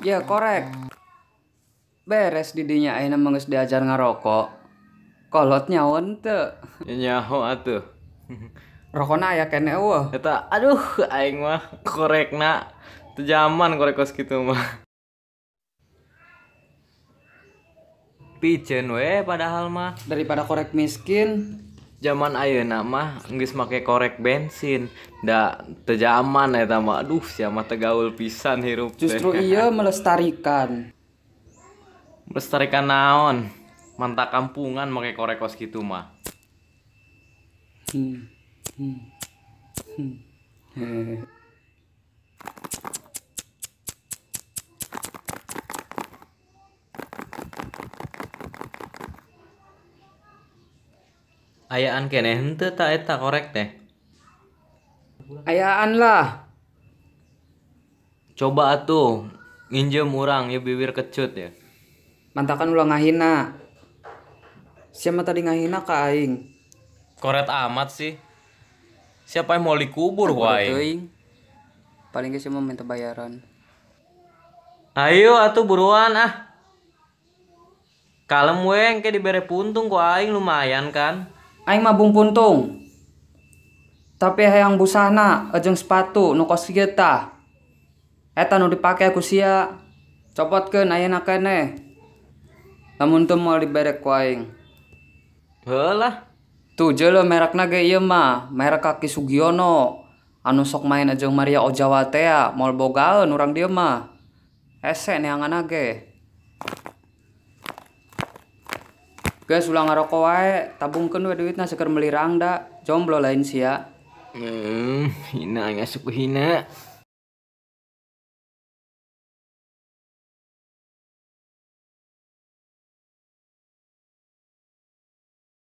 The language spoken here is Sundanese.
Ya korek. Beres didinya ayeuna mah geus diajar ngarokok. Kolot nyaon teu? Nyaho atuh. Rokona aya keneh eueuh. Eta aduh aing mah korekna teu jaman korek kos kitu mah. Piceun we padahal mah. Daripada korek miskin. Zaman ayeuna mah geus make korek bensin. Da teu jaman eta mah. Aduh sia mah teu gaul pisan hirup teh. Justru ieu melestarikan. Melestarikan naon? Mantak kampungan make korek kos kitu mah. Ayaan keneh henteu ta eta korek teh? Ayaan lah. Coba atuh nginjem urang ieu bibir kecut ya. Mantakan ulah ngahina. Sia mah tadi ngahina ka aing. Koret amat sih. Siapa yang mau dikubur ku aing? Paling ge sia mah minta bayaran. Ayo atuh buruan ah. Kalem we engke dibere puntung ku aing lumayan kan. Aing mah bung puntung. Tapi hayang busana jeung sepatu nu kos kieu tah. Eta nu dipake ku sia. Copotkeun ayeuna keneh. Lamun teu moal dibere ku aing. Heuh lah. Tuh jeuleuh merekna ge ieu mah, merek Kaki Sugiono. Anu sok main jeung Maria Ozawa teh moal bogaeun urang dieu mah. Hese neanganna ge. Geus ulah ngaroko wae, tabungkeun we duitna seueur meuli rangda, jomblo lain sia. Hina aing asup hina.